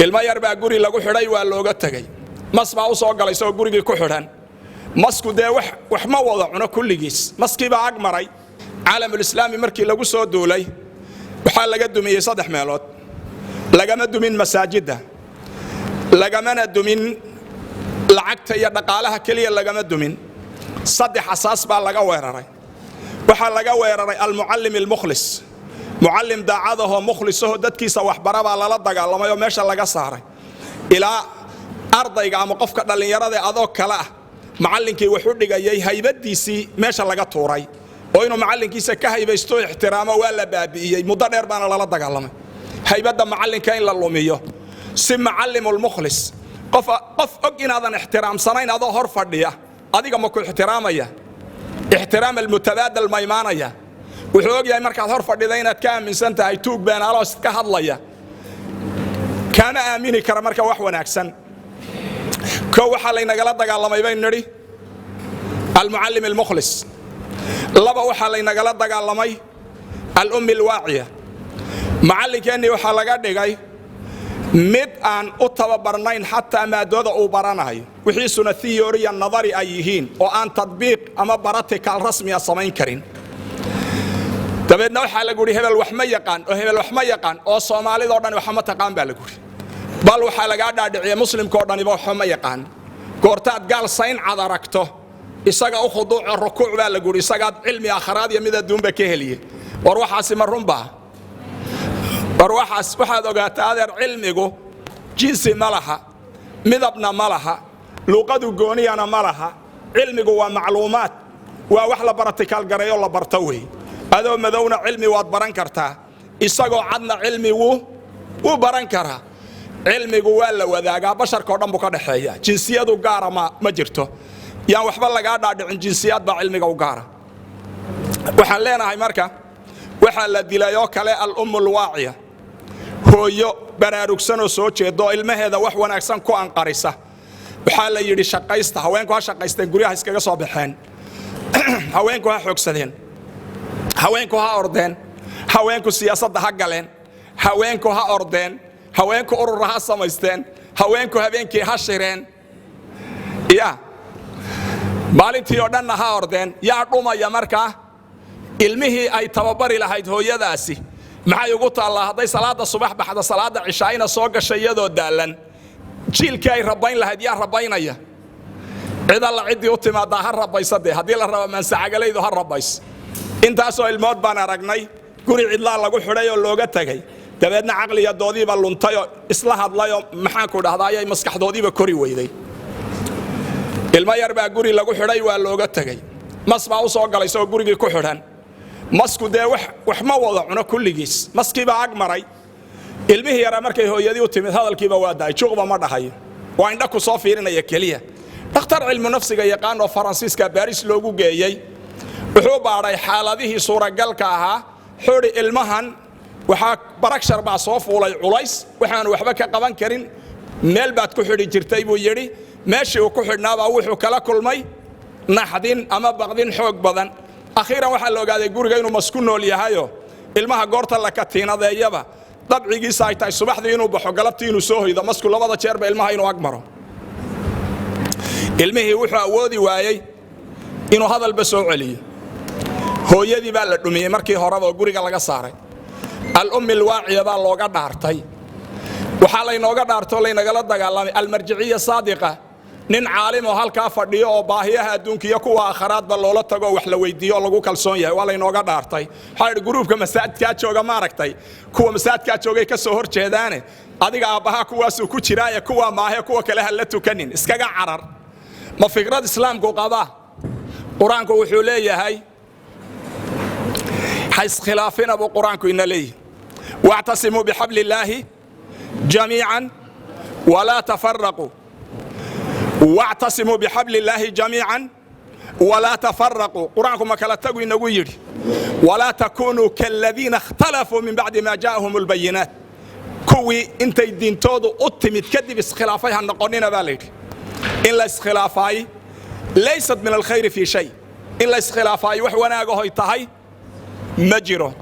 Ilmo yar baa guri lagu xidhay, waa looga tegey. Mas baa u soo galay isagoo gurigii ku xidhan. Masku dee wax ma wada cuno kulligiis, maskii baa ag maray. Caalamulislaami markii lagu soo duulay, waxaa laga dumiyey saddex meelood. Lagama dumin masaajidda, lagamana dumin lacagta iyo dhaqaalaha keliya, lagama dumin. Saddex asaas baa laga weeraray. Waxaa laga weeraray almucallim almukhlis. Mucallim daacadahoo mukhlisahoo dadkiisa waxbara baa lala dagaalamay oo meesha laga saaray, ilaa ardayga ama qofka dhallinyarada adoo kale ah macallinkii wax u dhigayay haybadiisii meesha laga tuuray, oo inuu macallinkiisa ka haybaysto, ixtiraamo, waa la baabi'iyey. Muddo dheer baana lala dagaalamay haybadda macallinka in la lumiyo, si macallimulmukhlis, qof og inaadan ixtiraamsanayn adoo hor fadhiya, adiga ma ku ixtiraamaya? Ixtiraam almutabaadal ma imaanaya? Wuxuu og yahay markaad hor fadhida inaad ka aaminsan tahay tuug beenaalo iska hadlaya, kaama aamini kara. Marka wax wanaagsan ko waxaa laynagala dagaalamay baynu nidhi almucallim almukhlis. Laba, waxaa laynagala dagaalamay alummi alwaaciya. Macallinkeennii waxaa laga dhigay mid aan u tababarnayn xataa maadooda uu baranayo, wixiisuna theory ya nadari ay yihiin oo aan tadbiiq ama practical rasmiya samayn karin. Dabeedna waxaa lagu yidhi hebel wax ma yaqaan, oo hebel wax ma yaqaan, oo Soomaalidoo dhan waxa ma taqaan baa lagu yidhi. Bal waxaa lagaa dhaadhiciya muslimkao dhaniba waxba ma yaqaan. Goortaad gaal sayn cad aragto, isaga u khuduuco, rukuuc baa lagu yidhi, isagaad cilmi aakharaad iyo mid adduunba ka heliye. War waxaasi ma runbaa? War waxaas waxaad ogaataa, adeer, cilmigu jinsi ma laha, midabna ma laha, luuqadu gooniyana ma laha. Cilmigu waa macluumaad, waa wax la practical gareeyo, la barto wey. Adoo madowna cilmi waad baran kartaa, isagoo cadna cilmi wuu baran karaa. Cilmigu waa la wadaagaa, basharka o dhan buu ka dhexeeya, jinsiyadu gaara ma jirto. Yaan waxba lagaa dhaadhicin jinsiyad baa cilmiga u gaara. Waxaan leenahay marka, waxaa la dilay oo kale al-ummu alwaaciya, hooyo baraarugsanoo soo jeeda oo ilmaheeda wax wanaagsan ku anqarisa. Waxaa la yidhi shaqaysta, haweenku ha shaqaysteen, guryaha iskaga soo baxeen, haweenku ha xoogsadeen, haweenku ha ordeen, haweenku siyaasadda ha galeen, haweenku ha ordeen, haweenku urura ha samaysteen, haweenku habeenkii ha shireen, ya maalintii oo dhanna ha ordeen. Yaa dhumaya markaa? Ilmihii ay tababari lahayd hooyadaasi. Maxay ugu taallaa hadday salaadda subax baxda, salaadda cishaayna soo gasha iyadoo daallan? Jiilkii ay rabayn lahayd yaa rabaynaya? Cid alla ciddii u timaadaa ha rabaysa dee. Haddii la rabo maansacagalaydu ha rabays. Intaasoo ilmood baan aragnay guri cidlaa lagu xidhay oo looga tegay, dabeedna caqliyadoodiiba luntayoo isla hadlayoo, maxaanku dhahdaa, ayay maskaxdoodiiba kori weyday. Ilmo yar baa guri lagu xidhay, waa looga tegey. Mas baa u soo galay isagoo gurigii ku xidhan. Masku dee wax ma wada cuno kulligiis, maskii baa ag maray. Ilmihii yaraa markay hooyadii u timid, hadalkiiba waa daay, juuqba ma dhahayo, waa indha ku soo fiirinaya keliya. Dhakhtar cilmu nafsiga yaqaan oo Faransiiska Baris loogu geeyey wuxuu baadhay xaaladihii suuragalka ahaa. Xuri ilmahan waxaa pressure baa soo fuulay, culays waxaanu waxba ka qaban karin. Meel baad ku xidhi jirtay, buu yidhi. Meeshii uu ku xidhnaabaa wuxuu kala kulmay naxdin ama baqdin xoog badan. Akhiiran waxaa la ogaaday guriga inuu masku nool yahayo. Ilmaha goorta la katiinadeeyaba, dabcigiisa ay tahay subaxdii inuu baxo, galabtii inuu soo hoydo, masku labada jeerba ilmaha inuu ag maro. Ilmihii wuxuu awoodi waayey inuu hadalba soo celiyo. Hooyadii baa la dhumiyey markii horeba oo guriga laga saaray. Al-ummi alwaaciya baa looga dhaartay. Waxaa laynooga dhaartoo laynagala dagaalamay almarjiciya saadiqa, nin caalim oo halkaa fadhiyo oo baahiyaha adduunka iyo kuwa aakharaadba loola tago, wax la weydiiyo oo lagu kalsoon yahay. Waa laynooga dhaartay. Waxaa yidhi group-ka masaajidkaa jooga, maaragtay, kuwa masaajidkaa joogay ka soo hor jeedaane, adiga aabbahaa kuwaasuu ku jiraaye, kuwa maahe, kuwa kale ha la tukanin, iskaga carar. Ma fikrad islaamku qabaa? Qur-aanku wuxuu leeyahay ha iskhilaafina buu qur-aanku ina leeyahay: واعتصموا بحبل الله جميعا ولا تفرقوا، واعتصموا بحبل الله جميعا ولا تفرقوا. Qur-aanku ma kala tagu inagu yidhi? ولا تكونوا كالذين اختلفوا من بعد ما جاءهم البينات. Kuwii intay diintoodu u timid kadib iskhilaafay ha noqonina baa la yidhi. In la iskhilaafaay ليست من الخير في شيء. In la iskhilaafaay wax wanaagahoy tahay ma jiro.